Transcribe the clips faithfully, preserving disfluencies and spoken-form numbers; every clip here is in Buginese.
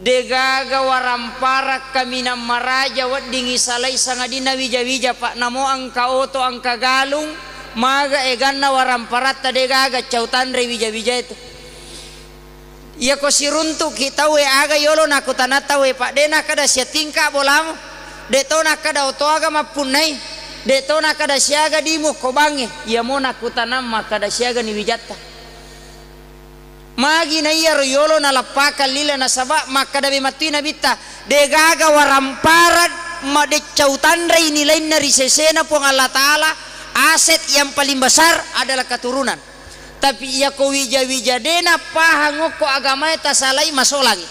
Degaga warampara kaminang maraja weddingngi salai sangadinna wija-wija, Pak. Namo engka oto, engka galung, maga eganna waramparatta degaga cau tanre wija-wija itu. Iyako siruntuki tauwe aga yolo nakutanang tauwe, Pak, de nakkeda siatingka bolamu, de to nakkeda oto aga mappunnai, de to nakkeda siaga dimu ko bangnge, iyamo nakutanang makkeda siaga ni wijatta. Magi na iyaro yolo nalappakang lila, nasaba makkeda memettui Nabitta, degaga warampara ma-, deccau tanrei nilainna ri sesena Puang Allah Ta'ala, aset yang paling besar adalah keturunan. Tapi iyako wija-wija de nappahang okko agamae, tasalai, masolangi.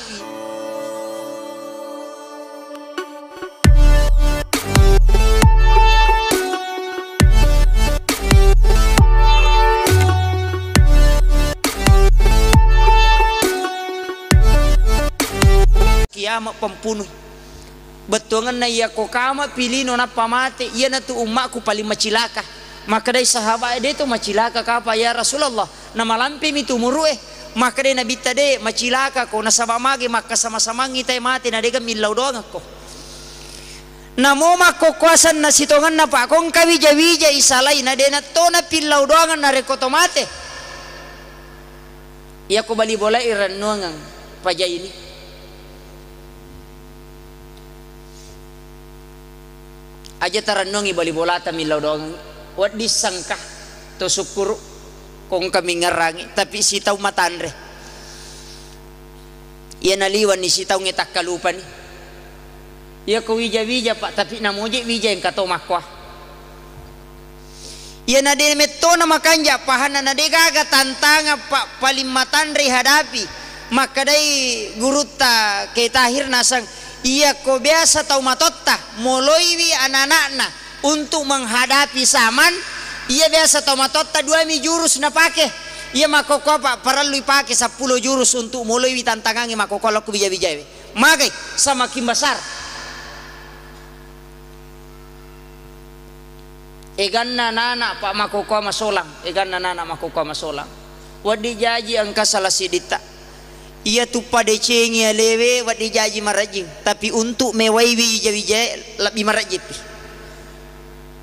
Kiamat pempunuh. Bettuangenna iyako kama pilino nappa mate, iyanatu ummaku paling macilaka. Makkedai sahabat, "De to macilaka kapa ya Rasulullah, namalampemi tu umuru'e." Makkedai Nabitta, "De, macilakako, nasaba mage makkasama-samangngi tae mate, na dega millau doangekko." Namo makkokkoasenna sitongenna, Pak, ko engka wija-wija isalai, na de natto napillau doangeng narekko to mate. Iyako bali bolae irennuangeng pajaini. Aja tarennuangi bali bolata millau doangeng. Wedding sangka to sukkuru ko engka mingerangi, tapi sitaung matanre. Iya naliwenni sitaungnge takkalupani. Iyako wija-wija, Pak, tapi namoje wija engka to makkoa. Iyana de mettona makanja pahanna, na de gaga tantangan, Pak, paling matanre hadapi. Makkedai gurutta Kiai Tahir naseng, iyako biasa tau matotta moloiwi anak-anakna untuk menghadapi zaman, iya biasa tau matotta duami jurus napake. Iya makkokkoa, Pak, parellui pake seppulo jurus untuk moloiwi tantangangnge makkokkoa lokko wija-wijaewe. Magai? Semakin besar. Eganna nana, Pak, makkokkoa masolang. Eganna nana makkokkoa masolang. Wedding jaji engka salah siditta. Iyatu padecengi alewe wedding jaji marejjing, tapi untuk mewaiwi wija-wijae lebbi marejjippi.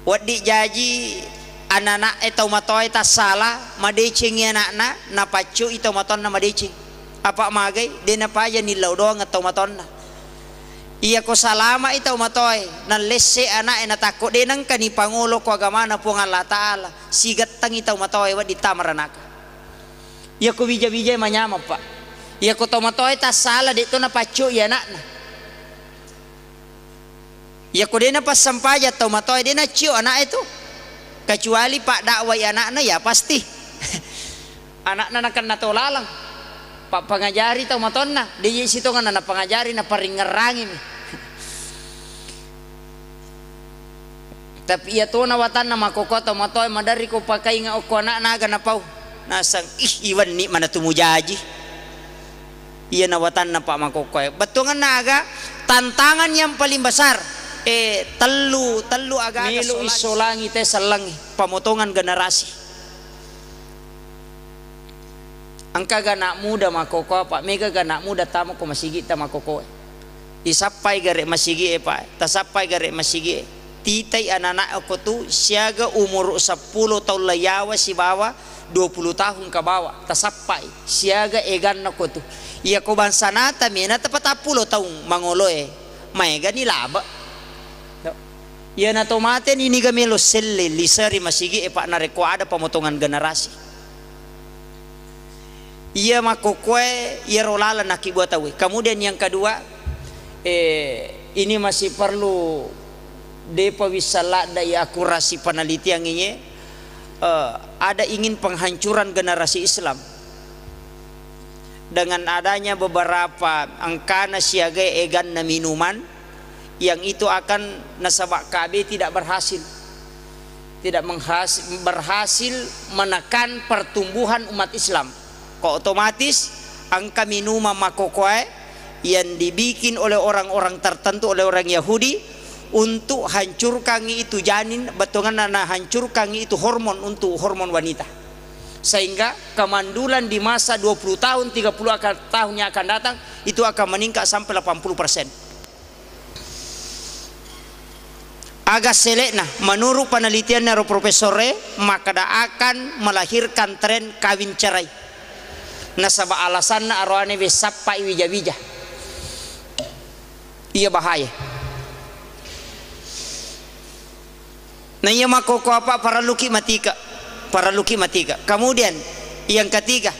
Wedding jaji anana'e tau matoae tassala, madecengi ana'na, napaccoi tau matoanna madeceng. Apa magai? De napaja nillau doang tau matoanna. Iyako salama'i tau matoae, nallesse ana'e, natakko de nengkani pangolo ko agamana Puang Allah Ta'ala, sigettangi tau matoae wedding tamaranaka. Iyako wija-wijae manyameng, Pak. Iyako tau matoae tassala, de to napaccoi ana'na. Iyako de napassempajang tau matoae, de naccio ana'e tu. Kecuali paddakwai ana'na, ya pasti. Ana'na nakenna to laleng. Pappangajari tau matonna, de je sitongenna napangajari, naparingngerangimi. Tapi iya tona watanna makkokkoe tau matoae, maderri ko pakainga okko ana'na aga napau. Naseng, "Ih, iwenni manatu mujaji." Iyana watanna, Pak, makkokkoe. Bettuangenna aga? Tantangan yang paling besar. Eh, tellu, tellu aga melo issolangi te sellengngi, pemotongan generasi. Engka ga anak muda makkokkoe, Pak, mega ga anak muda tama ko masigitta makkokkoe. Isappai gare masigie, Pak, tasappai gare masigie. Titai anak-anak okko tu siaga umuru seppulo taung laiyawa sibawa dua puluh tahun ke bawah, tasappai siaga eganna okko tu. Iyako bangsa nata mena tapatappulo taung mangoloe, maegani labe. Iyana to mateni niga melo selle liseri masigie, Pak, narekko ada pemotongan generasi. Iya makkokkoe, iyaro laleng nakkibua tauwe. Kemudian yang kedua, eh, ini masih perlu depa wisseng ladde i akurasi penelitian iye, eh, ada ingin penghancuran generasi Islam dengan adanya beberapa engkana siaga eganna minuman yang itu akan nasaba K B tidak berhasil. Tidak menghas-, berhasil menekan pertumbuhan umat Islam. Ko otomatis engka minuman makkokkoe yang dibikin oleh orang-orang tertentu, oleh orang Yahudi, untuk hancurkan itu janin, bettuanna nahancurkan itu hormon, untuk hormon wanita. Sehingga kemandulan di masa dua puluh tahun, tiga puluh akan, tahun yang akan datang, itu akan meningkat sampai delapan puluh persen. Aga selekna, menurut penelitianna ro profesor e, makkeda akan melahirkan tren kawin cerai. Nasaba alasanna aroane we sappai wija-wija. Iya bahaya. Na iya makkokko apa parelluki matika, parelluki matika. Kemudian yang ketiga,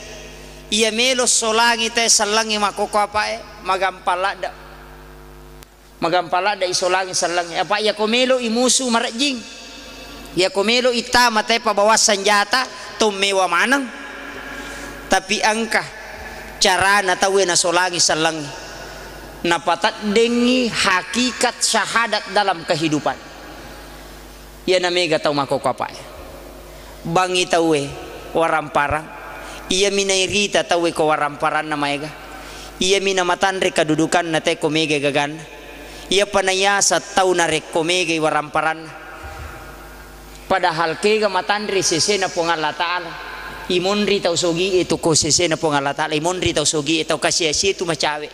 iya melo solangi te sellengnge makkokko apa e, magampang ladde. Magampang ladde isolangi sellengnge. Apa iya ko melo imusu marejjing. Iya ko melo itama te pabawang senjata, to mewa maneng. Tapi engka carana tauwe nasolangi sellengnge. Napateddengngi hakikat syahadat dalam kehidupan. Iyana mega tau makkokko apa e. Bangngi tauwe waramparang. Iyami nairita tauwe ko waramparanna maega. Iyami namatanre kadudukanna te ko mega gaganna. Iyapa naiasa tau narekko megai waramparanna. Padahal kega matanre sesena Puang Allah Ta'ala. Imonri tau sogi e tu ko sesena Puang Allah Ta'ala. Imonri tau sogi e, tau kasiasie tu macawe.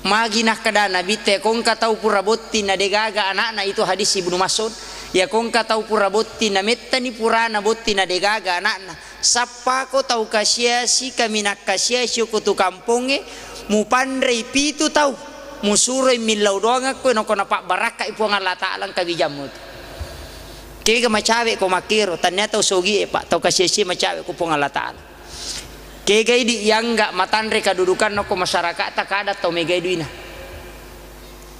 Magi nakkeda Nabitta, "Iya ko engka tau pura botting na degaga ana'na," itu hadis Ibnu Mas'ud, "Iya ko engka tau pura botting na mettani purana botting na degaga ana'na, sappako tau kasiasi, kaminang kasiasi ko tu kampongnge, mupanrei pitu tau, musuroi millau doangekko, nako napabbarakkai Puang Allah Ta'ala engka wijammu tu." Kega macawe ko makkero, tannia tau sogi e, Pak, tau kasiasi macawe ko Puang Allah Ta'ala. Kega idi iangga matanre kadudukanna ko masyarakatta, kada tau megai duina.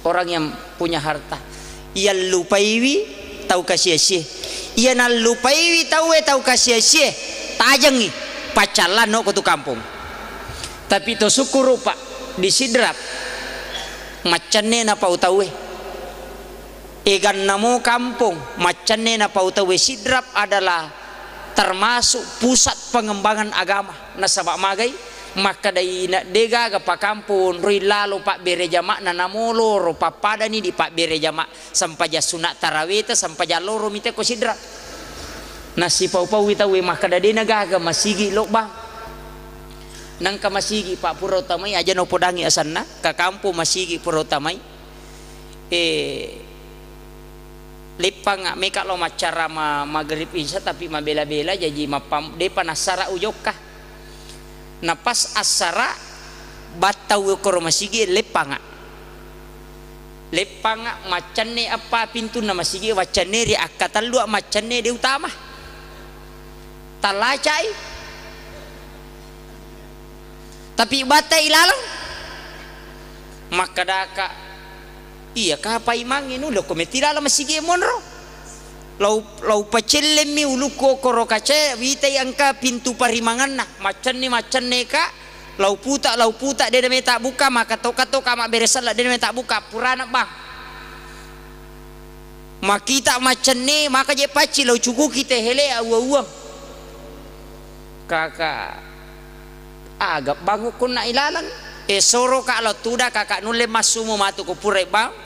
Orang yang punya harta. Iyallupaiwi tau kasiasie. Iya nallupaiwi tauwe tau kasiasie, tajengngi paccallanno ko tu kampong. Tapi to sukkuru, Pak, di Sidrap maccenne napau tauwe. Egannamo kampong maccenne napau tauwe. Sidrap adalah termasuk pusat pengembangan agama. Nasaba magai, makkedai na degaga pakampong onroi lalo pabbere jama'na, namo loro pappadani di pabbere jama' sempajang sunat taraweta, sempajang loro mite ko Sidrap. Nasipau-paui tauwe makkeda de nagaga masigi lobbang. Nangka masigi, Pak, pura utamai, aja no podangi asanna, ka kampong masigi pura utamai. Eh, leppanga meka lao maccara ma-, maghrib isya, tapi mabela-bela jaji mappam-, depa nassara ujokka. Na pas assara battau koro masigi leppanga. Leppanga maccenne appa pintunna masigi, waccenne ri akkatellua maccenne de utama. Tallacai. Tapi batai laleng. Makkedaka, "Iya, ka paimangngi nulle ko metti laleng masigi monro." Lau, lau pacellemmi ulukku okkoro kacae, witai engka pintu parimanganna. Maccenni, macenne ka, lau puta, lau puta, de nameta buka, maka toka-toka mabbere selle, de nameta buka, purana bang. Makita maccenne, maka je pacci lau cukuki te hele awwa-awwang. Kaka, aga bang ukkunna ilaleng? E, soro ka lao tuda, kaka nulle massumu matu ko pura bang.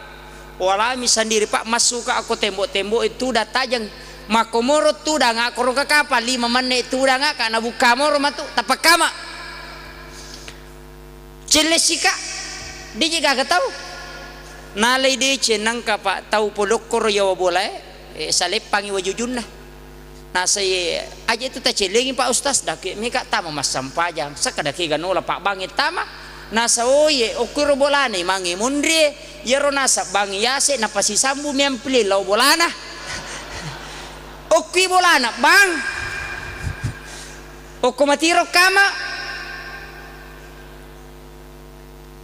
Walami sandiri, Pak, massuka ko tembok-tembok e tuda tajeng. Makkomoro tudanga, koro kakapa lima menne tudanga, ka nabukka moro matu, tapakkama. Cellesika, deje gaga tau. Nalai deceng nangka, Pak, tau polokkoro yawa bolae, eh, saleppangi wajujunna. Nasai, "Aje tu tacellengi, Pak Ustaz, dake meka tama massampajang, saka dake ganola Pak Bange tama." Nasa, "Oh, ye, okkuro bolana imange monrie, yero nasa Bange yase napasisambu miampile lao bolana." "Okkui bolana, Bang." "Okko matiro kama."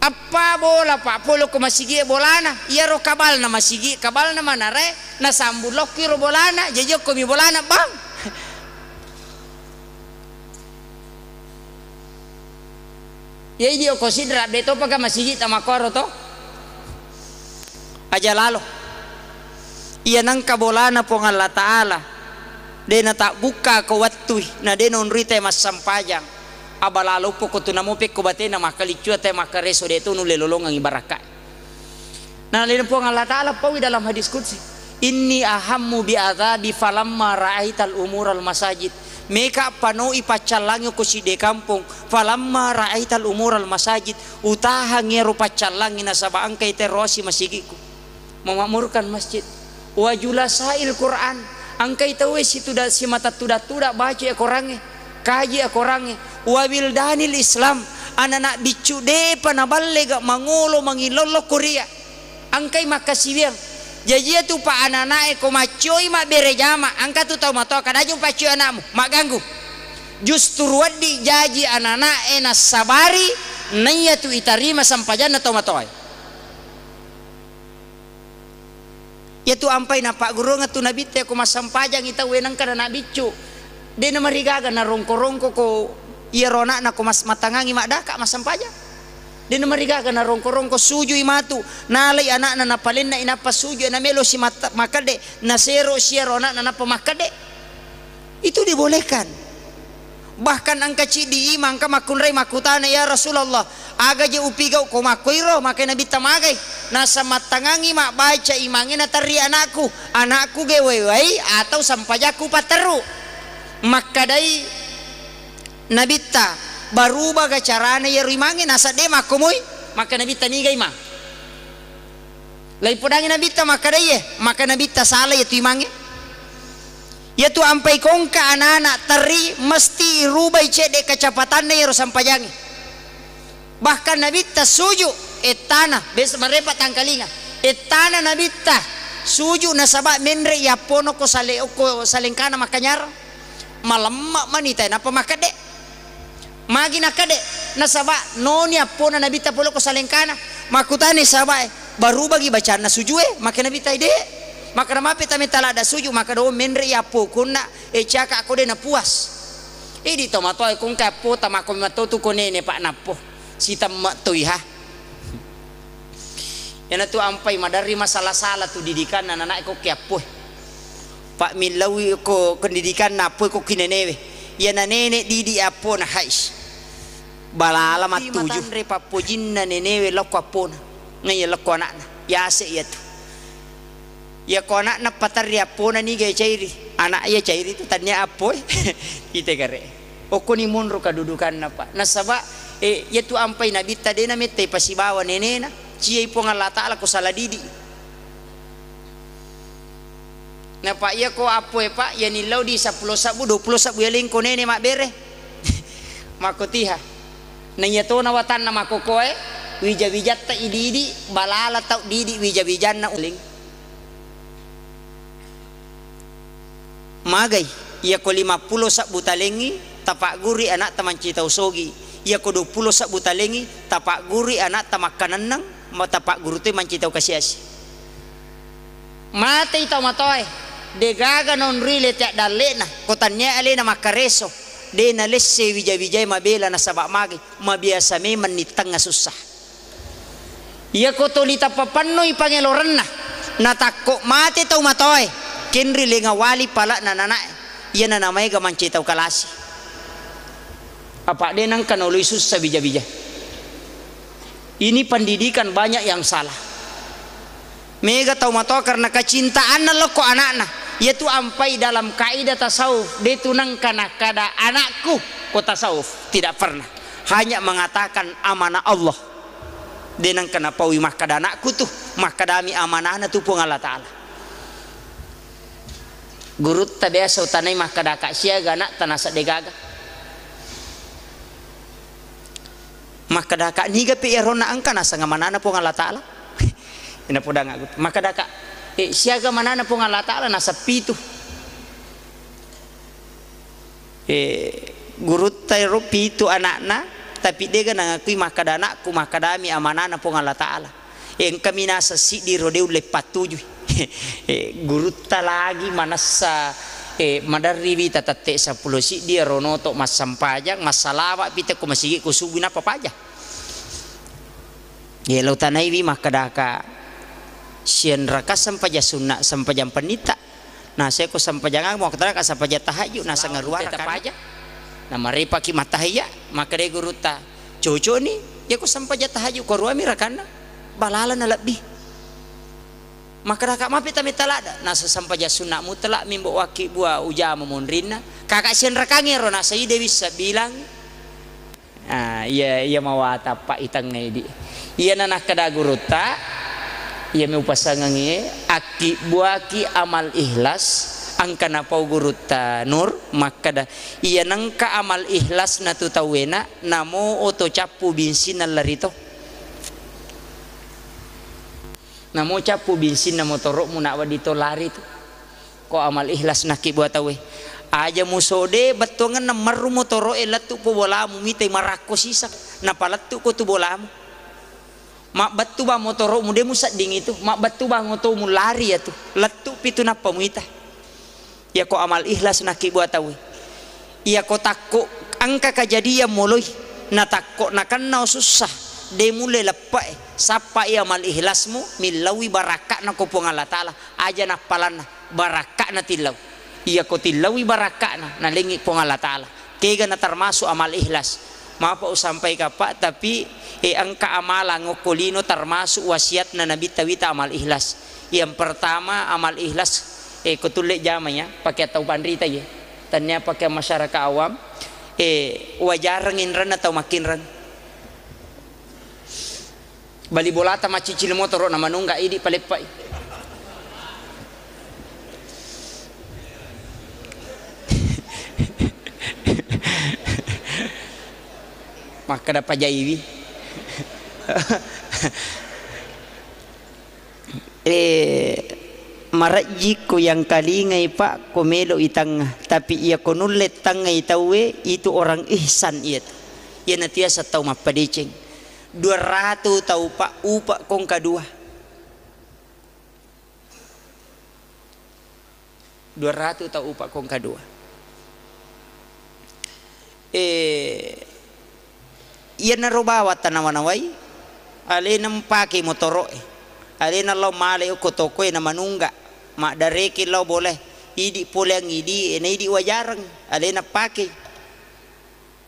Appa bola, Pak, polo ko masigi e bolana. Iyaro kabalna masigi, kabalna manarae, nasambung lokki ro bolana, jaji okkomi bolana, Bang. Iya idi okko Sidrap, de topa ka masigi tamakkoro to. Aja lalo. Iya nangka bolana Puang Allah Ta'ala, de natabbukka ko wattui, na de nonrita massampajang. Abala loppo ko tu namo pekko batena, makkaliccua te makkareso, de tu nulle lolongengi barakka. Nalena Puang Allah Ta'ala paui dalam hadis qudsi, "Inni ahammu bi adzabi falamma ra'aital umural masajid." Meka panoi paccallangi ko sidde kampong, falamma ra'aital umural masajid, utahang iyaro paccallangi nasaba engkai terosi masigiku. Memakmurkan masjid. Wa julasail Quran, engkai tauwe situda-, simata tuda-tuda baca Al-Qurangnge, kaji Al-Qurangnge. Wa wildanil Islam, anana biccu depa naballe ga mangolo mangilollo Korea. Engkai makkasiwiang. Jaji iyatu pa anana'e ko maccoi mabbere jama, engka tu tau matoa kadaju paccoi anakmu, magganggu. Justru weddi jaji anana'e nassabari, naiyatu itarima sampajanna tau matoae. Iyatu ampai napaggurungeng tu nabitta ko massampajangi tauwe nengka nana biccu. De namarigaga narongko-rongko ko iyaro anakna ko mas-, mattangangi maddaka massampajang. De namarigaga narongko-rongko sujui matu, nalai anakna napalennai nappa sujui, namelo si matta-, makkedde, nasero si iyaro anakna nappa makkedde. Itu dibolehkan. Bahkan engka ciddi imang ka makkunrai makkutana, "Ya Rasulullah, aga je upigau ko makkoiro?" Makai Nabitta, "Magai." Nasa mattangangi mabbaca imangnge naterri anakku, "Anakku ge wai-wai atau sampajakku patteru?" Makkadai Nabitta, "Barubaga carana iyaro imangnge?" Nasa de makkomoi. Makkada Nabitta, "Niga imang?" Laipodangi Nabitta makkadaiye, maka Nabitta sala iyatu imangnge. Iyatu ampai kongka anana terri mesti irubai cedde kacapatanna iyaro sampajangnge. Bahkan Nabitta suju ettana, bes-, marepa tangkalinga. Ettana Nabitta suju nasaba menre i appono ko sale-, ko salengkana makkanyarang. Malemma mani tae nappa makkedde. Magi nakkade, nasaba noni appona Nabitta pole ko salengkana. Makkutani sahabae, "Barubagi bacanna sujue?" Makkeda Nabitta, "De." Makkeda, "Mape tametta ladda suju?" Makkeda, "Oh, menre i appo kunna, e, caka ko de napuas." Idi tomatoae kongka appota makko memetto tu ko nene pa nappo. Sitemme toiha. Iyanatu ampai maderri masala-sala tu didikanna nanae ko ki appoe. Pak millaui ko pendidikanna appoe ko ki nenewe. Iyana nene didi appona, hais. Balala mattuju. Matanre pappojinna nenewe lokko appona. Naiya lokko anakna. Yase iyatu. Iyako anakna paterri appona niga cairi. Anak iya cairi tu tania appoe. Ite gare. Okkoni monro kadudukanna, Pak. Nasaba, eh, iyatu ampai Nabitta de namettai pasibawa nenena, ciai Puang Allah Taala ko sala didi. Napa iyako appoe, Pak, iyani lao di seppulo sabbu, dua puluh sabbu yaleng ko nene mabbere. Makkotiha. Na iyatona watanna makkokoe, wija-wijatta ididi, balala tau didi wija-wijanna uleng. Magai, iyako limappulo sabbu talengngi, tapaggurui anakta mancaji tau sogi. Iyako duappulo sabbu talengngi, tapaggurui anakta makkanenneng, ma-, tapagguru toi mancaji tau kasiasi. Matei tau matoae, degaga naonroi lete addalle'na, ko tannia alena makkareso, de nalesse wija-wijae mabela nasaba magai, mabiasa memenni tengnga sussa. Iyako toli tapapannoi pangelorenna, natakko mate tau matoae, kenri lenga wali pala'na nanae, iyana namaega mancaji tau kalasi. Apa de nengka naoloi sussa bija-bija. Ini pendidikan banyak yang salah. Mega tau matoa karena kecintaanna lokko anakna. Iyatu ampai dalam kaidah tasawuf, de tu nengka nakkada anakku ko tasawuf, tidak pernah. Hanya mengatakan amanah Allah. De nengka napaui makkada anakku tu, makkadami amanahna tu Puang Allah Taala. Gurutta biasa utanai makkadaka siaga anakta nasa degaga. Makkadaka niga pe iyaronna engka naseng amanahna Puang Allah Taala. Ina podang aku. Makkadaka, eh, siaga amanahna Puang Allah Taala nasa pitu. Eh, gurutta ero pitu anakna, tapi dega nangakui makkada anakku, makkadami amanahna Puang Allah Taala. Eh, engkami naseng siddi ro de ulle pattujui. Eh, gurutta lagi manessa, eh, maderriwi tatette seppulo siddi ero noto massempajang, massalawa pi tekko masigi ko subuh nappa paja. Eh, lo tanaiwi makkadaka sianraka sempajang sunna, sempajang pennitta. Naseko sempajang aga, makkutana ka sempajang tahajud, naseng aruwa rakaat. Paja. Namarepaki mattahiyya, makkeda gurutta, "Cocokni, iyako sempajang tahajud ko aruwami rakanna, balala nalebbi." Makkedaka, "Mapi tametta ladda?" Nasa, "Sampajang sunna mutlak mi, Mbok, wakki bua ujama monrinna." Kaka sianrakangi ero, nasa, "Ide wissa bilang." Ah, iya, iya mawatappa itengnge idi. Iyana nakkeda gurutta, iyami upasangengi, akkibbuaki amal ikhlas, engka napau gurutta Nur, makkeda, "Iya nengka amal ikhlasna tu tauwena, namo oto cappu binsinna larito." Namo cappu binsinna motoro'mu, nak wedding to lari tu. Ko amal ikhlas nakkibua tauwe. Aja musode bettuangenna merru motoro'e, lettu po bolamu, mitai marakko siseng, napalettu ko tu bolamu. Mabbettu bang motoro'mu, de musedding itu. Mabbettu bang otomu, lari ya tu. Lettu pitu nappa muita. Iyako amal ikhlas nakkibua tauwe. Iyako takko engka kajadian moloi, natakko nakennao sussa, de mulle leppe'e. Sappai amal ikhlasmu, millauwi barakka'na ko Puang Allah Ta'ala, aja nappalanna, barakka'na tillau. Iyako tillauwi barakka'na, nalengngi Puang Allah Ta'ala. Kega na termasuk amal ikhlas. Mapa usampai kappa, tapi, eh, engka amalang okko lino termasuk wasiatna Nabitta wita amal ikhlas. Yang pertama, amal ikhlas, eh, ko tulle jamai ya, pake tau panrita ye. Tania pake masyarakat awam, eh, wajareng inrenna tau makkinreng. Bali bolata maccicil motoro na manungga idi paleppai. Makkeda pajaiwi. Eh, marejjikko yangkalingai, Pak, ko melo itangnga. Tapi iya ko nulle tangngai tauwe, itu orang ihsan iyatu. Iyana tiasa tau mappadeceng. Dua ratu tau, Pak, upa kongka dua. Dua ratu tau upa kongka dua. Eh, iyanaro bawang tanawa-nawai, alena mpake motoro'e, alena lao male okko tokoe na manungga, maddareke lao bolae, idi poleang idi, na idi wajareng, alena pake.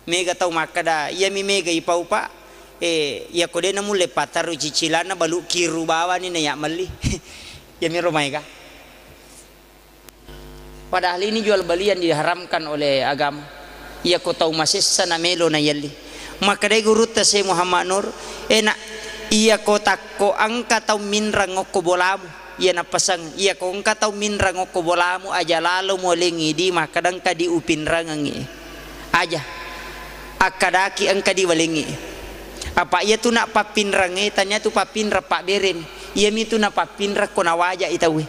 Mega tau makkeda, iyami mega ipau, Pak, eh, iyako de namulle pattarru cicilanna, balu kiru bawani na ya melli. Iyamiro maega. Padahal ini jual beli yang diharamkan oleh agama. Iyako tau masessa na melo na yelli. Makkedai gurutta Syekh Muhammad Nur, enak, iyako takko engka tau minrang okko bolamu. Iya nappasang, iyako engka tau minrang okko bolamu, aja lalo mualengi di, makkeda engka di upinrangengi. Aja. Akkadaki engka di walengi. Apa iya tu nak pappinrangnge, tania tu pappinrang pabberemi. Iyami tu na pappinrang ko nawaja i tauwe.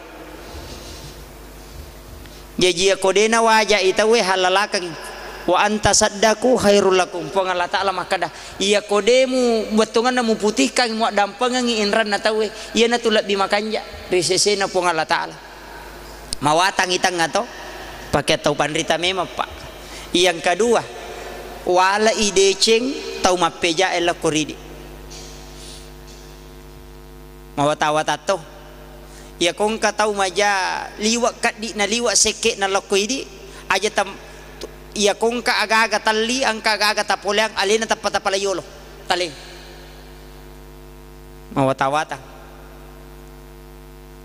Jaji iyako de nawaja i tauwe, halalakengi. Wa anta saddaku khairul lakum. Puang Allah Ta'ala makkeda, iyako de mu bettuanganna muputihkangi, muaddampengengi inranna tauwe, iyanatu lebbi makanja ri sesena Puang Allah Ta'ala. Mawatang itangnga to, pake tau panrita memang, Pak. Yang kedua, wala i deceng tau mappejae lakko ridi. Mawata-wata to. Iyako engka tau maja liwa kaddi na liwa sekke na lokko idi, aja tam-, iyako engka aga-aga talli, engka aga-aga tapoleang, alena tappa-tappa la yolo. Taleng. Mawata-wata.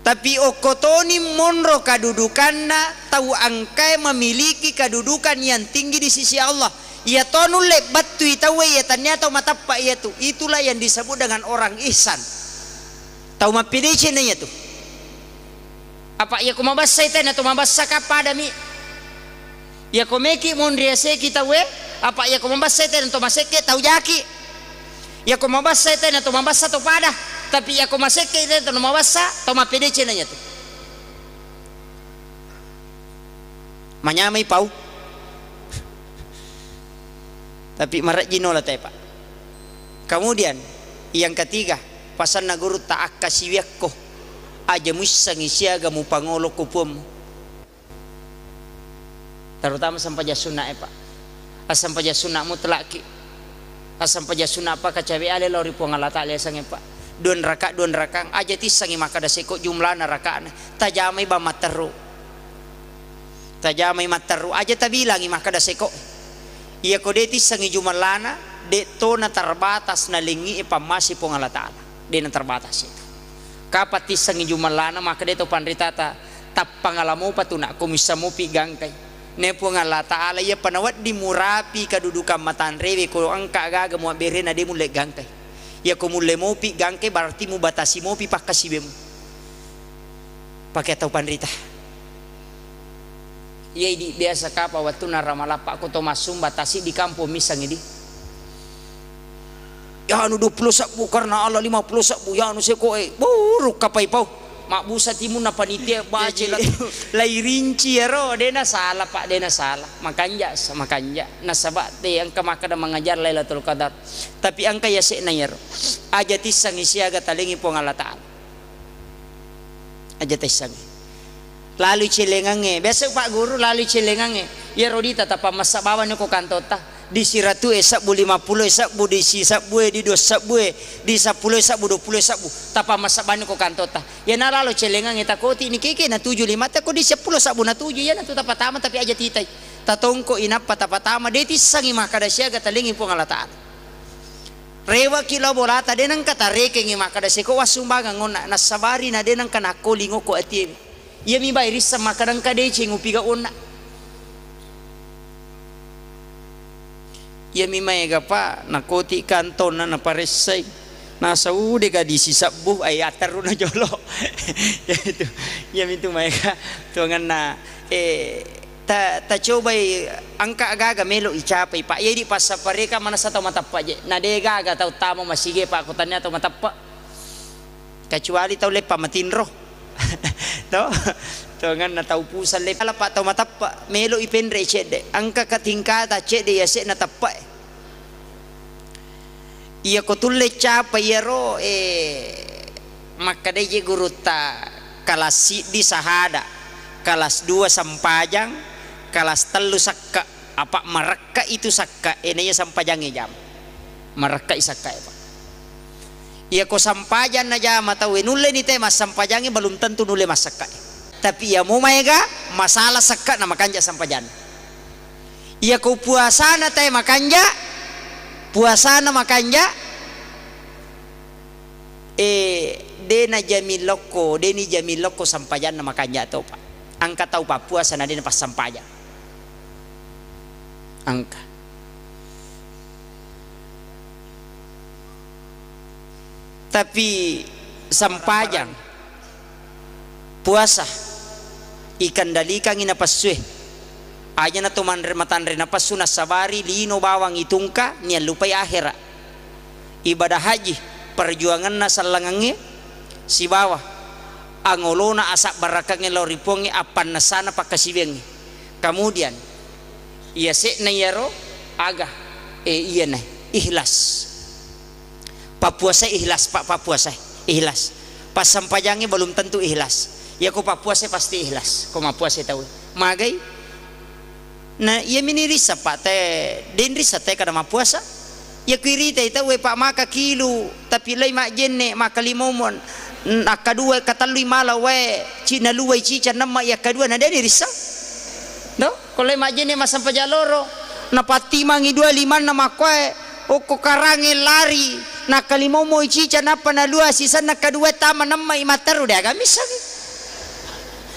Tapi okko toni monro kadudukanna tau engkae memiliki kadudukan yang tinggi di sisi Allah. Iya to nulle battui tauwe iya tania tau matappa iyatu. Itulah yang disebut dengan orang ihsan. Tau mappedeceng na iyatu. Apa iyako mabassai tena to mabassa ka padami. Iyako meki monri aseki tauwe, apa iyako mabassai tena to masekke tau jaki. Iyako mabassai tena to mabassa to pada, tapi iyako masekke tena to mabassa, to mappedeceng na iyatu. Manyamai pau. Tapi marejji nola te, Pak. Kemudian yang ketiga, pasanna gurutta, akkasiwiakko, aja muissengi siaga mupangolo ko puammu. Terutama sempajang sunna e, Pak. Asempajang sunna mutlak ki. Asempajang sunna pa kacawe ale lao ri Puang Allah Ta'ala yasengnge, Pak. Dua raka, dua raka. Aja tissengi makkeda seko jumlana raka'na. Tajamai bang matteru. Tajamai matteru. Aja tabilangi makkeda seko. Iyako de tissengi jumlana, de to na terbatas na lengi e pammase Puang Allah Ta'ala. De na terbatas itu. Kapang tissengngi jumellana, makkeda to panritata, tappangala mopa tu nak, ko missa mopi gangkai. Ne Puang Allah Ta'ala, iyapa nawedding murapi kadudukan matanrewe, ko engka gaga muabberena de mulle gangkai. Iyako mulle mopi gangkai, berarti mubatasi mopi pakkasiwemu. Pake tau panrita. Iya idi biasa kapa wettunna Ramalappa ko to massumba tasi di kampong missengngi di. Yanu dua puluh sebbu karena Allah, lima puluh sebbu yanu sekoe. Buruk kapai pau. Mabbusa timunna panitia bace. Jadi, la-, lai rinci ero, dena salah, Pak, dena salah. Makanja, makanja. Nasaba te engka makkeda mengajar Lailatul Qadar. Tapi engka yase'na yero. Aja tissengngi siaga talengi Puang Allah Ta'ala. Aja taissengngi. Lalui celengangnge. Biasa Pak Guru, lalui celengangnge. Iyaro dita tappa massa bawani ko kantota. Di siratu e sebbu, lima puluh e sebbu, di sisebbu e, di dua sebbu e, di seppulo e sebbu, dua puluh e sebbu. Tappa massa bawani ko kantota. Iyana lalo celengangnge takoti ni keke na tuju lima ta ko di seppulo sebbu na tuju. Iyana tu tapatama tapi aja titai. Tatongko inappa tapatama. De tissengngi makkeda siaga talengi Puang Allah Ta'ala. Rewaki lao bolata, de nengka tarekengngi makkeda seko wassumbangeng onna, nassabari na de nengka nakko lingoko atie. Iyami bae risseng makkeda engka deceng upigau onna. Iyami maega, Pak, nakoti kantonna naparessai. Nasau dega di sisebbu, ai atterru na jolo. Iyamitu, iyamitu maega tuangenna, eh, Ta-, tacobai engka gaga melo icapai, Pak. Iya idi passapareka manessa tau mateppa je. Na de gaga tau tama masige, Pak, ko tania tau mateppa. Kecuali tau leppa matinro. To? Tonganna tau pusang leppa, Pak, tau mateppa. Melo ipenre cedde. Engka ka tingkata cedde yase'na teppa e. Iyako tulle capai iyaro, eh, makkedai je gurutta, kelas siddi sahada, kelas dua sempajang, kelas tellu sakka, apa marekka itu sakka, eh, naiya sempajangnge jama. Marekka i sakka e, Pak. Iyako sempajang najama tauwe, nulle ni te massempajangnge, belum tentu nulle massakka e. Tapi iya mo maega, masalah sakka na makanja sempajanna. Iyako puasana tae makanja, puasana makanja, eh, de najami lokko, de nijami lokko sempajanna makanja topa. Engka tau pappuasa na de napassempajang. Engka. Tapi sempajang, puasa, ikendalikangngi napessue. Aja na to manre-, matanre napessu nassabari lino bawang itungka, niallupai akhera. Ibadah haji, perjuanganna sellengengnge, sibawa angolona asabbarakengnge lao ri Puangnge, appannessana pakkasiwiangnge. Kemudian, iyase'na iyaro aga, eh, iyana ikhlas. Pappuasai ikhlas, Pak, pappuasai ikhlas. Passempajangnge belum tentu ikhlas. Iyako pappuasai pasti ikhlas. Ko mappuasai tau. Magai? Na iya mini rissa, Pak, te, den rissa te kada mappuasa. Iya ku iritai tau, eh, Pak, maka kilu, tapi lai majjenne, maka limomo, n-, akkadua, katallui mala wae, ci-, naluwai cica, nemma iya kadua, na deni rissa. Do? Ko lai majjenne massempajang loro, napattimangi dua limanna makkuae, okko karangnge lari, nakkalimomoi cica nappa nalua sisenna kadua tama nemmai matteru de aga missengngi.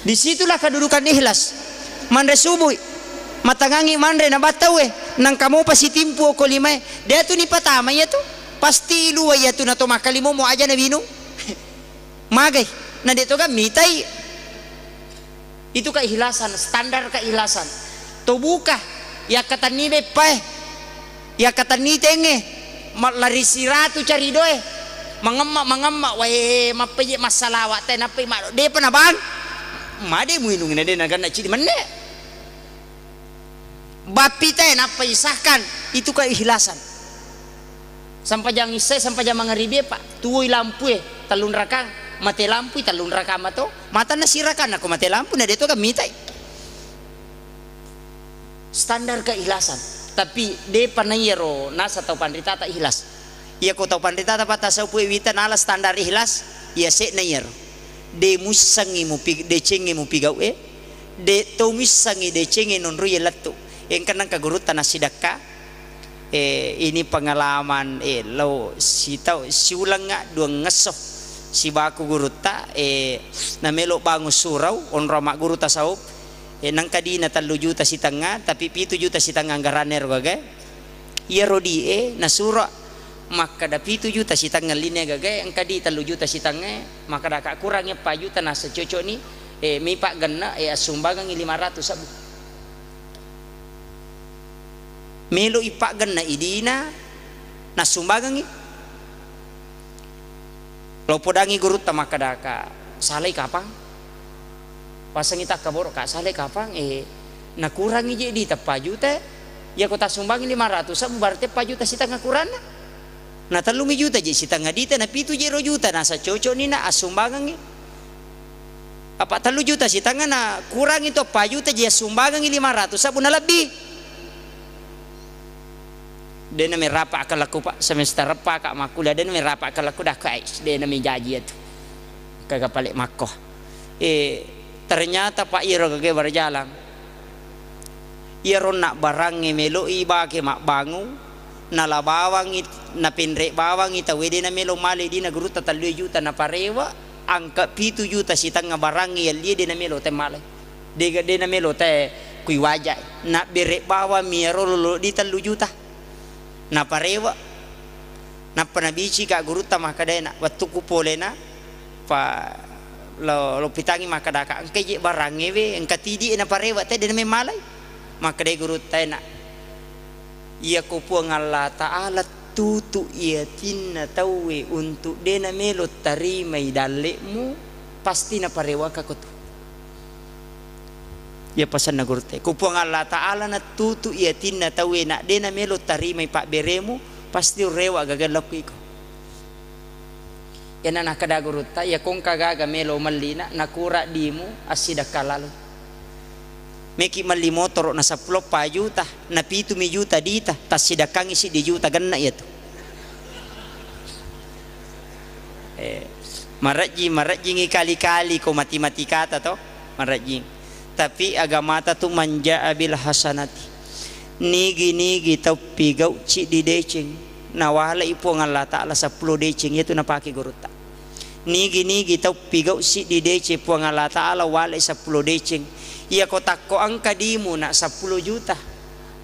Disitulah kedudukan ikhlas. Manre subui, matangangi manre na battaue, nangka mopa sitimpu okko limae, de atu nipatama iyatu. Pasti lua iyatu nato makkalimomo aja nawinung. Magai, na de toga mitai. Itu keikhlasan, standar keikhlasan. To buka, yakkatenni beppae, yakkatenni tenge, ma-, lari siratu caridoe, mangemma, mangemma, wae, mappeje massalawa te, nappai ma-, depa nabang. Made muinung na de naganna cidi menne. Bappi te, nappa isahkan, itu keikhlasan. Sempajang issae, sempajang mangaribie, Pak. Tuwoi lampue, tellung rakang. Mate lampui, tellung rakang mato. Matanna sirakang, nako mate lampu, na de toga mitai. Standar keikhlasan. Tapi depa naiyaro nasa tau panritata ikhlas. Iyako tau panritata, Pak, tasau pue wita nala standar ikhlas, iyase'na iyaro. De muissengngi mupi-, decengnge mupigau e, de to muissengngi decengnge nonroi lettu. Engka nengka gurutta nassidakka, eh, ini pengalaman, eh, lao sitau, siulengnga duangngesso. Sibaku gurutta, eh, namelo bangun surau, onrong magguru tasawuf, eh, nangka dina tellu juta sitengnga, tapi pitu juta sitengnga anggaranna ero gagae. Iyaro di e nasuro makkeda pitu juta sitengnga linne gagae, engka di tellu juta sitengnga, makkeda ka kurangi eppa juta nasa cocok ni, eh, mi paggenna, eh, assumbangengi lima ratus sebbu. Melo ipaggenna idina, nassumbangengi. Lo podangi gurutta makkedaka, "Salai kapang?" Pasengi takkaboro, "Ka, salai kapang?" Eh, nakurangi je di teppa juta, yako tassumbangi lima ratus sebbu, berarti eppa juta sitengnga kuranna. Na tellumi juta je sitengnga dita, na pitu je ro juta, nasa cocok ni na assumbangengi. Apa tellu juta sitengnga na kurangi to eppa juta je assumbangengi lima ratus sebbu na lebbi. De' namerapa akkalakku, Pak, semester eppa ka makkuliah, de' namerapa akkalakku, dah, ka, eh, de' nami jaji iyatu. Kaga pale makko. Eh, ternyata, Pak, iyaro gagae berjalan. Iyaro na barangnge melo'i bake mabbangung, nala bawangi, napenre' bawangi tauwe de' namelo male dina gurutta tellue juta naparewa, angka pitu juta sitengnga barangnge yallie de' namelo te male. Dega de' namelo te kui wajai. Nabbere' bawammi iyaro lolo di tellu juta. Naparewa. Nappa nabicika gurutta makkedae na, wettukku polena, pa lo, lo pitangi makkedaka, engka je barangnge we, engka tidi e naparewa te de' namemmalai. Makkedai gurutta e na, iyako Puang Allah Ta'ala tutu i atinna tauwe untuk de' namelo tarimai dalle'mu, pasti naparewaka ko tu. Iya pasenna gurutta e. Ku Puang Allah Ta'ala nattutu i atinna tauwe na de' namelo tarimai pabberemu, pasti urewa gaga lokku iko. Iyana nakkeda gurutta, iya kongka gaga melo mellina, nakura dimu, assidakka lalo. Meki melli motoro na seppulo pa juta, na pitu mi juta dita, tassidakkangi siddi juta, genna iyatu. Eh, marejjing, marejjingi kali-kali ko matematikata to, marejjing. Tapi agamata tu, "Man jaa bil hasanati." Nigi-nigi tau pigau ciddi deceng, nawalai Puang Allah Ta'ala seppulo deceng, iyatu napake gurutta. Nigi-nigi tau pigau siddi deceng, Puang Allah Ta'ala walai seppulo deceng. Iyako takko engka dimu na seppulo juta,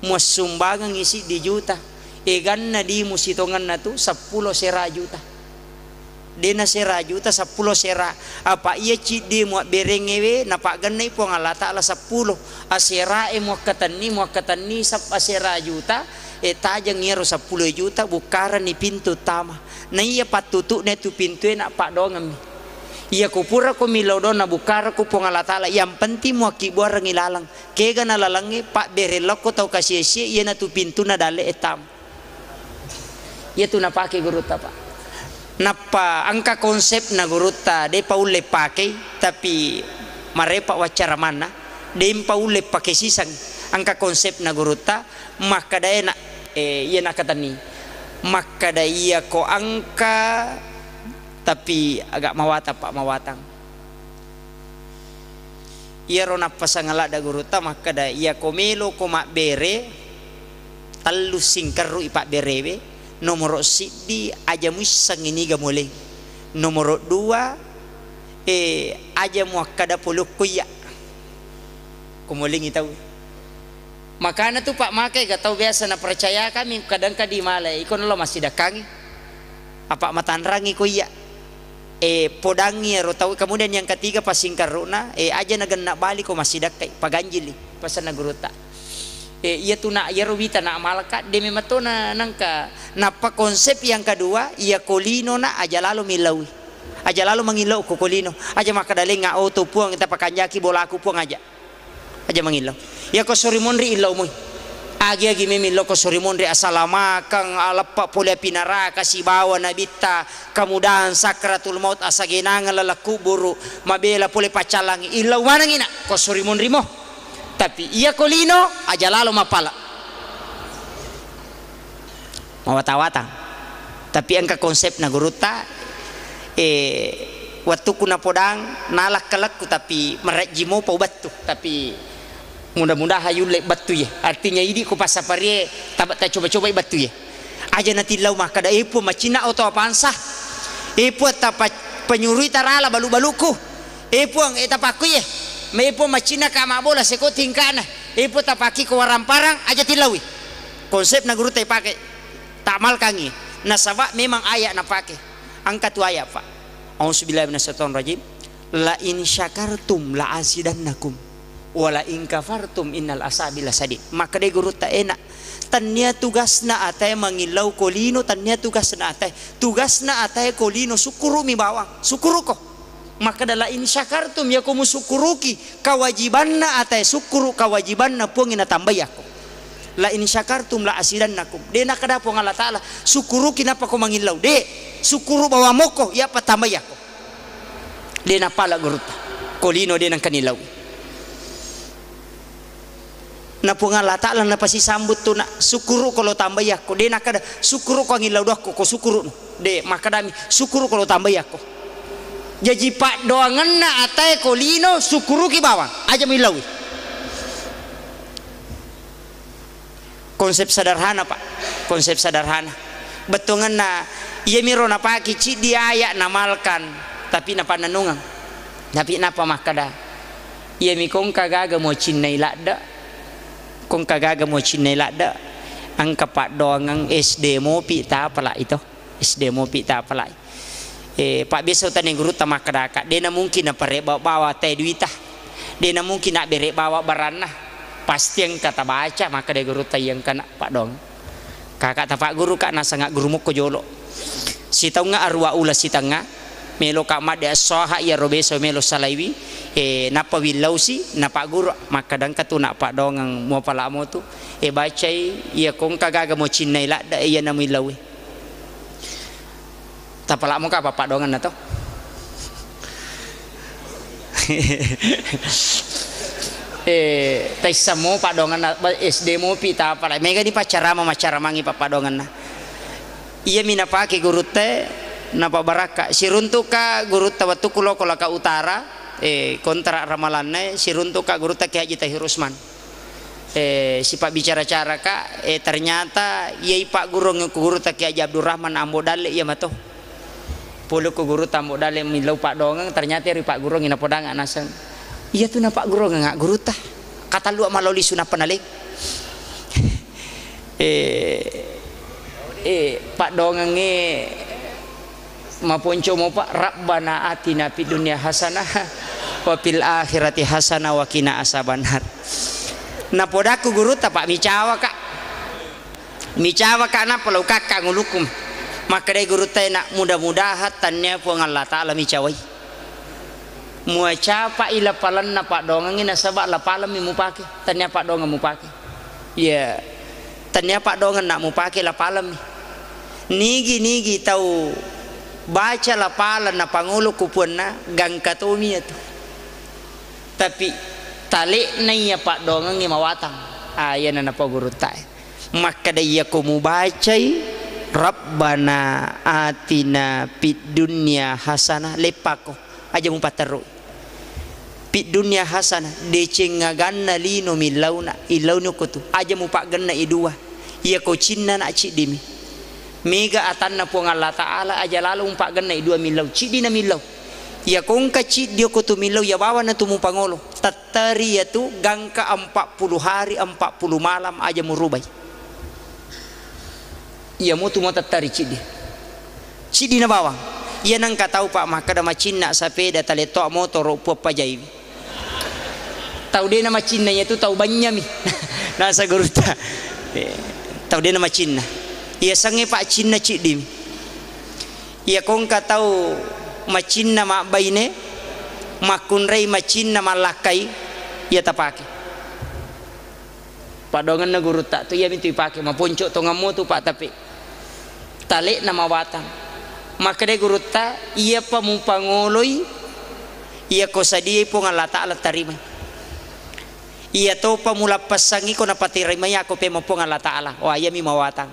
muassumbangengi siddi juta. Eganna dimu sitongenna tu seppulo sera juta. De' nasera juta, seppulo sera. Apa iya ciddi muabberengngewe, napaggennai Puang Allah Ta'ala seppulo. Aserae muakkatenni, muakkatenni sep-, asera juta, e, tajeng iyaro seppulo juta, bukkarenni pintu tama. Naiya pattutu'na tu pintue, nappaddoangemmi. Iyako purako millau doang, nabukkarako Puang Allah Ta'ala, yang penting muakkibbuarengngi laleng. Kega na lalengnge, pabbere lokko tau kasie-sie, iyanatu pintunna dalle e tama. Iyatu napake gurutta, Pak. Nappa engka konsepna gurutta, de' paulle pakei, tapi marepa waccara manna, de' paulle pake siseng. Engka konsepna gurutta, makkedae na, eh, iya nakatenni. Makkeda iyako engka, tapi agak mawatang, Pak, mawatang. Iyaro nappasang ladda gurutta makkeda, iyako meloko mabbere, tellu singkerru'i pabberewe, nomoro siddi aja muissengngi niga moleng, nomoro dua, eh, aja muakkeda pole okko iyya, ko molengngi tau. Makana tu, Pak, makai ga tau biasa napercaya kami, kadang ka di malai, iko nallo massidakkangi. Apa matanrangi ko iyya. Eh, podangi ero tau. Kemudian yang ketiga, passingkarru'na, eh, aja nagenna bali ko massidakkai, paganjili, pasanna gurutta. Eh, iya tu nak, iyaro wita nak malaka, de memang to na nangka. Nappa konsep yang kedua, iya ko lino nak aja lalo millaui. Aja lalo mangillau ko, ko lino. Aja makkeda lenga oto Puang, tapakanjaki bolaku Puang aja. Aja mangillau. Iya ko sori monri illau moi. Agi-agi memillau ko sori monri, asalamakeng, aleppa pole api naraka sibawa nabitta, kemudahan sakratul maut, asagenangeng laleng kuburu, mabela pole paccallangi. Illau manengi nak ko sori monri mo. Tapi iya ko lino, aja lalo mapala. Mawata-wata. Tapi engka konsepna gurutta, eh, wettukku napodang, nalakkalakku, tapi marejji mopa ubattu. Tapi mudah-mudahan yulle battu ye. Artinya idi ko passaparie, taba tacoba-cobai battu ye. Aja natillau makkeda, eh, Puang, macinna oto apansa. Eh, Puang, tapa-, Penyurui tarala balu-balukku. Eh Puang, eh tapakku ye. Me Puang, macinna ka mabbola seko tingkana. Eh Puang, tapaki ko waramparang aja tillaui. Konsepna gurutta ipake. Tamalkangi. Nasaba memang ayat napake. Engka tu ayat, Pak. Auzubillahi minasyaitonirrajim. La in syakartum la azidannakum. Wa la in kafartum innal azabi lasyadid. Makkeda gurutta enak. Tannia tugasna atae mangillau ko lino, tannia tugasna atae. Tugasna atae ko lino, sukkuru'mi bawang, sukkuru'ko. Makkeda, "La in syakartum," yako musukkuruki kawajibanna atae sukkuru, kawajibanna Puangnge natambai akko. "La in syakartum la azidannakum." De nakkeda Puang Allah Taala, "Sukkuruki nappa ko mangillau." De, sukkuru bawang mokko, yappa tambai akko. De napala gurutta. Ko lino de nengka nillau. Na Puang Allah Taala napasisambut tu, nak, "Sukkuru'ko lo tambai akko." De nakkeda, "Sukkuru'ko angillau doakko, ko sukkuru'no." De, makkedami, "Sukkuru'ko lo tambai akko." Jaji paddoangenna atae ko lino, sukkuruki bawang, aja muillaui. Konsep sederhana, Pak. Konsep sederhana. Bettuangenna, iyamiro napake ciddi ayat namalkan, tapi napannennungeng. Tapi nappa makkeda, "Iyami kongka gaga muacinnai ladde, kongka gaga muacinnai ladde, engka paddoangeng S D mopi tapalai to, S D mopi tapalai." Eh, Pak, biasa utanai gurutta makkedaka, "De namungkin napareba bawa tae duita, de namungkin nabbere bawa baranna, pasti engka tabaca," makkeda gurutta, "Iya engkana paddoangeng." Kaka tapagguru ka, nasanga guru mokko jolo. Sitaungnga arua uleng sitengnga, meloka madde assoha iyaro beso melo salaiwi, eh, nappa willausi, napagguru, makkeda, "Engka tu nak paddoangeng muapala motu, eh, bacai iya kongka gaga muacinnai ladde, eh, iyana muillaui." Tapalamo ka pappaddoangenna to. Eh, taissamo paddoangenna, ba-, S D mopi tapala. Megani paccarama, maccaramangi pappaddoangenna. Iyami napake gurutta, napabarakka. Siruntuka gurutta wettukku loko Laka Utara, eh, kontrak ramalanna, siruntuka gurutta Kiai Haji Tahir Usman. Eh, sipabbicara-cara ka, eh, ternyata iyai paggurung ku gurutta Kiai Haji Abdurrahman Ambo Dalle iya mato. Pole ku gurutta Ambo Dalle millau paddoangeng, ternyata ri paggurung napodangnga naseng. Iya tu napaggurung gurutta. Katallu maloli sunappa naleng. Eh, eh, paddoangengnge Maponco mopa, "Rabbana atina fid dunya hasanah wa fil akhirati hasanah wa qina azabannar." Napodakku gurutta, Pak, micawa ka. Micawa ka nappa lau kakka ngulukku. Makkedai gurutta, "Nak, mudah-mudahan tannia Puang Allah Taala micawai. Muacapai lapalanna paddoangengnge nasaba lapalemmi mupake, tannia paddoangeng mupake." Iya, tannia paddoangeng nak mupake lapalemmi. Nigi-nigi tau baca lapaleng napangolo ku puanna, gangka tomi iyatu. Tapi tale'na iya paddoangengnge mawatang. Ah, iyana napau gurutta e. Makkeda, "Iyako mubacai, Rabbana atina fid dunya hasanah," leppako. Aja mupatterru. Fid dunya hasanah, deceng aganna lino millauna, illauni okko tu. Aja mupaggenna i dua. Iyako cinna na ciddimi. Mega atanna Puang Allah Taala, aja lalo mupaggenna i dua millau. Ciddi na millau. Iyako engka ciddi okko tu millau, iya bawanna tu mupangolo. Tattari iyatu gangka empat puluh hari, empat puluh malam aja murubai. Iya mutu mo tattari ciddi. Ciddi na bawang. Iya nengka tau, Pak, makkeda macinna sapeda, talettoa motoro, puappajaiwi. Tau de na macinna iyatu tau bannyami. Nasa gurutta. Eh, tau de na macinna. Iya sengnge, Pak, cinna ciddimi. Iya kongka tau macinna mabbaine, makkunrai macinna mallakkai, iya tapake. Paddoangenna gurutta tu, iyami tu ipake, maponco tongammu tu, Pak, tapi tale'na mawatang. Makkedai gurutta, "Iyapa mupangoloi, iyako sadiai Puang Allah Taala tarimai. Iyatopa mulappessangi ko napatarimai ako pemo Puang Allah Taala." Wah, iyami mawatang.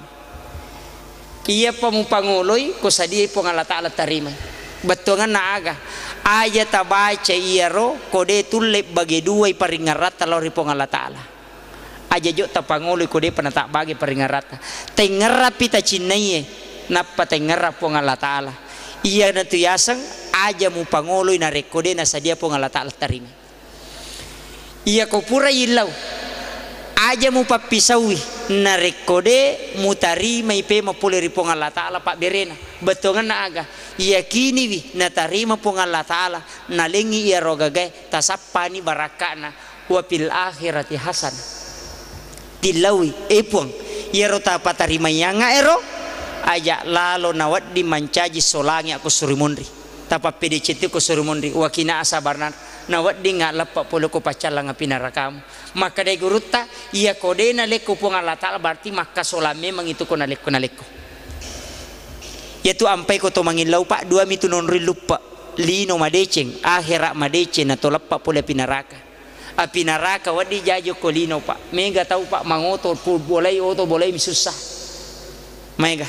Iyapa mupangoloi, ko sadiai Puang Allah Taala tarimai. Bettuangenna aga? Aja tabaca iyaro, ko de tulle bage duai paringngeratta lao ri Puang Allah Taala. Aja jo tapangoloi ko depa natabbage paringngeratta. Taingngerappi tacinnaie, nappa taingngerang Puang Allah Taala. Iyanatu yaseng aja mupangoloi narekko de nasadia Puang Allah Ta'ala tarimai. Iyako pura yillau, aja mupappisaui narekko de mutarimai pema pole ri Puang Allah Ta'ala pabberena. Bettuangenna aga? Yakiniwi natarima Puang Allah Ta'ala, nalengngi iyaro gagae, tasappani barakka'na, wa fil akhirati hasanah. Tillaui, eh Puang, iyaro tapatarimaiangnga ero, aja lalo nawedding mancaji solangi akko suri monri. Tapappedecettu ko suri monri, wakina asabarna, nawedding leppa pole ko paccallang api narakamu. Makkedai gurutta, iyako de nalekko Puang Allah Ta'ala, berarti makkasolang memang itu ko nalekko-nalekko. Iyatu ampai ko to mangillau, Pak, dua mitu nonroi luppe, lino madeceng, akhera madeceng, nato leppa pole api naraka. Api naraka wedding jaji okko lino, Pak. Mega tau, Pak, mangoto, pu-, bolai oto, bolai mi susah. Maega.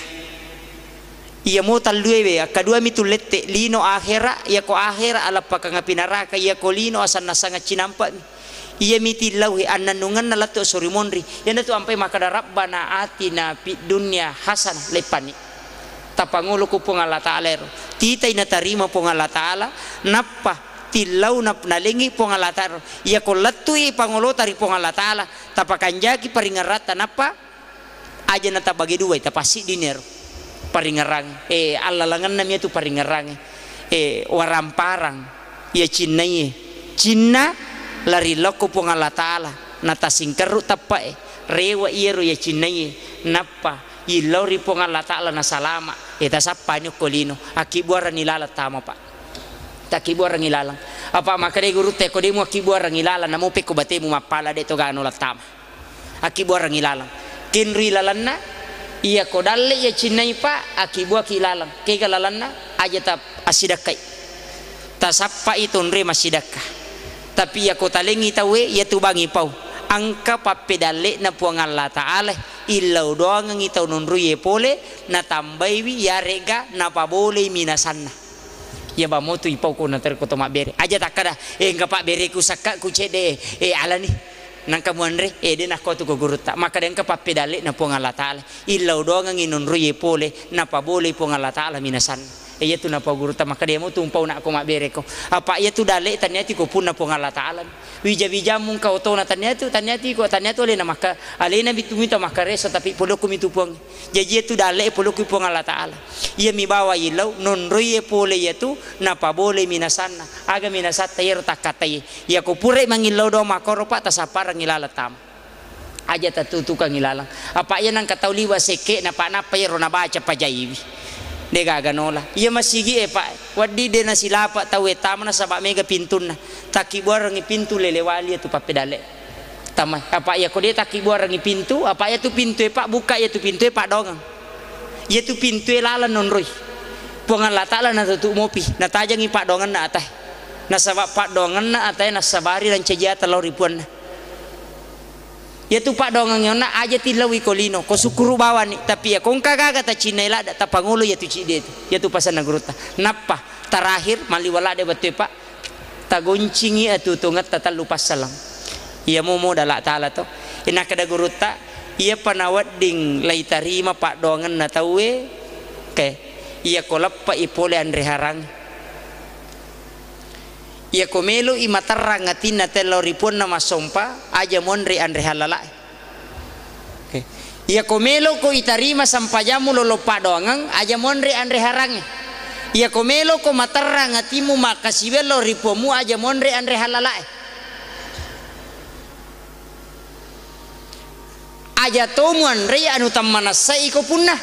Iya mo tallue we, akkadua mitu lette, lino akhera, iyako akhera aleppakang api naraka, iyako lino asanna-sanga cinampa mi. Iya mi tillau he, annannungenna lettu sori monri. Iyanatu ampai makkada, "Rabbana atina fid dunya hasanah," leppanni. Tapangolo ku Puang Allah Ta'ala ero. Titai natarima Puang Allah Ta'ala, nappa tillau nap-, nalengi Puang Allah Ta'ala. Iyako lettui pangolota ri Puang Allah Ta'ala, tapakanjaki paringeratta, nappa aja natabage duai, tapassiddi nero paringerang. Eh, allalengenna miatu paringerang. Eh, waramparang iya cinnaie. Cinna lari lokko Puang Allah Ta'ala, natasingkerru teppe'e. Rewe iyaro iya cinnaie, nappa illau ri Puang Allah Ta'ala nasalama. Eh, tasappani okko lino. Akkibbuaranni laleng tama, Pak. Takkibbuarangngi laleng. Apa makkedai gurutta, ko de muakkibbuarangngi laleng, namo pekko batemu mappala, de to gano lattama. Akkibbuarangngi laleng. Kenrui lalenna, iyako dalle iya cinnai, Pak, akkibbuaki laleng. Kega lalenna, aja ta assidakkai. Tasappai tonre massidakka. Tapi iyako talengi tauwe, iyatu bangi pau. Engka pappedalle'na Puang Allah Ta'ala, illau doangengngi tau nonroie pole, natambaiwi, yarega napabolei minasanna. Iya bamo tu ipau ko naterko to mabbere. Aja takkada, "Eh, engka pabbereku sakka ku cedde, eh, alani." Nangka muanre, eh, de nakko tu ko gurutta. Makkada engka pappedalle'na Puang Allah Ta'ala. Illau doangengngi nonroie pole, napabolei Puang Allah Ta'ala minasanna. Eh, iyatu napau gurutta, makkada iya mo tu mpau nakko mabbereko. Apa iyatu dalle tanniati ko punna Puang Allah Ta'ala. Wija-wija mungka otona tanniatu, tanniati ko, tanniatu alena makka, alena mitu mita makkareso, tapi polokku mitu Puang. Jaji iyatu dalle polokku Puang Allah Ta'ala. Iya mi bawa illau, nonroie pole iyatu, napabolei minasanna. Aga minasatta iyaro takkatai. Iyako purai mangillau doang makkoro, Pak, tasapparangngi laleng tama. Aja tatutukangngi laleng. Apa iya nangka tau liwa sekke'na, Pak, nappa iyaro nabaca pajaiwi. De gaga nola. Iya masigi e, Pak, wedding de nasilapa tau e tama nasaba mega pintunna. Takkibbuarangngi pintu lele wali iyatu pappedalle. Tama, apa iyako de takkibbuarangngi pintu, apa iyatu pintu e, Pak, buka iyatu pintu e, Pak, dongeng. Iyatu pintu e laleng nonroi. Puang Allah Ta'ala natutup mopi, natajangngi paddoangenna atae. Nasaba paddoangenna atae nassabari nancaji ata lao ri puanna. Iyatu paddoangeng yonna aja tillaui ko lino, ko sukkuru bawani, tapi iya ko engka gaga tacinnai ladda, tapangolo iyatu cidde tu. Iyatu pasanna gurutta. Nappa terakhir, malliwa ladde bettue, Pak. Tagoncingi atuo-tuongetta tellu passaleng. Iya mo modala Ta'ala to. Nakkeda gurutta, iyapa nawedding laitarima paddoangenna tauwe, ke, iyako leppe'i pole anre harang. Iyako melo'i materrang atinna tellao ri puanna massompa, aja monri anre halalae. Oke. Iyako meloko itarima sampajammu lolo paddoangeng, aja monri anre harangnge. Iyako meloko materrang atimmu makkasiwiang lao ri puammu, aja monri anre halalae. Aja to muanrei anu tammanessai ko punna.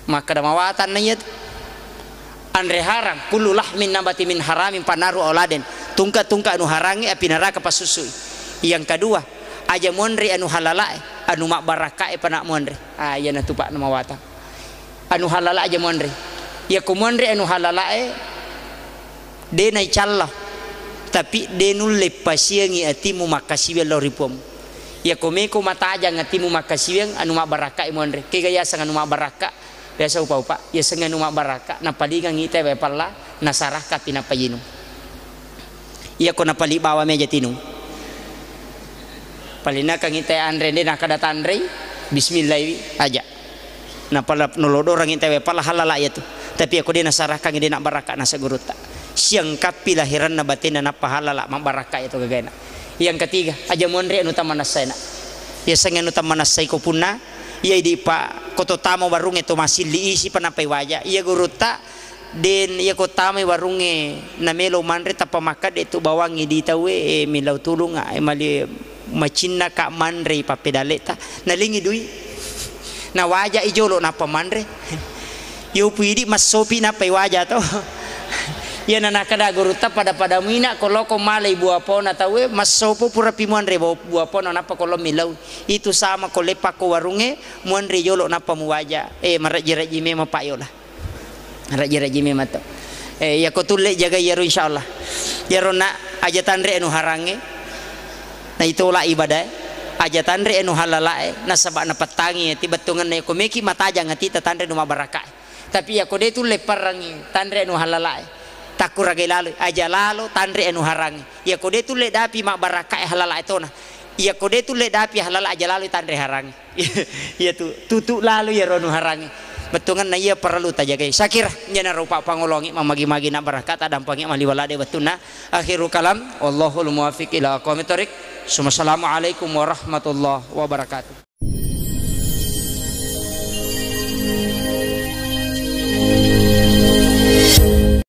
Makkeda mawatanna iyatu. Anre harang, kullu lahmin nabati min haramin fanaru auladen. Tungka-tungka anu harangnge api naraka passusui. Yang kedua, aja monri anu halalae, anu mabbarakkae pana monri. Ah, iyanatu Pak namawatang. Anu halala aja monri. Iyako monri anu halalae, de naicalla. Tapi de nulle pasiangi atimu makkasiwiang lao ri puammu. Iyako meko matajang atimu makkasiwiang, anu mabbarakkae monri. Kega yaseng anu mabbarakka? Biasa upa-upa, yasengnge anu mabbarakka, napalingangngi te wae pella, nasarakkapi nappa yinung. Iyako napali bawang meja tinung. Palinakangngi te anre, de nakkeda tanrei, bismillaiwi, aja. Napala nolodorangngi te wae pella halala iyatu. Tapi ako de' nasarakang, de' nabbarakka naseng gurutta. Siangkappi lahiranna batenna nappa halala mabbarakka itu gagaena. Yang ketiga, aja monre anu tamanassai na. Yasengnge anu tamanassai ko punna, iya idi pa ko to tama warungnge to masilli isi pa nappai waja. Iya gurutta, den iya ko tamai warungnge namelo manre tappa makkadde tu bawangngi di tauwe, eh, milau tulunga, eh, mali macinnaka manrei pappedalleta, nalingi dui. Nawaja i jolo nappa manre. Yopu idi massopi nappa iwaja to. Iyana nakada gurutta pada-pada muina ko loko malai buah pona tauwe, massopo pura pi muanre bo-, buah pona nappa ko lo milau. Itu sama ko leppa ko warungnge, muanre jolo nappa muwaja. Eh, marejji-rejji memang Pak Yola. Rajji-rajji memang to. Eh, iyako tulle jagai iyaro, insyaallah. Iyaro na aja tanre anu harangnge, na itola ibadae, aja tanre anu halalae, nasaba napettangi ati bettuangenna, iyako meki matajang ati ta tanre anu mabbarakkae. Tapi iyako de tulle parrangi tanre anu halalae, takkuragai lalo, aja lalo tanre anu harangnge. Iyako de tulle dapi mabbarakkae halalae tona. Iyako de tulle dapi halala, aja lalo tanre harangnge. Iya tu, tutu lalo iyaro anu harangnge. Bettuangenna iya parellu tajagai. Sakira, iyanaro pa-, pangolongi mamagi-magi na barakka, tadampangi maliwalade wettunna. Akhirul kalam, wallahul muwaffiq ila aqwamit thoriq. Summa assalamualaikum warahmatullahi wabarakatuh.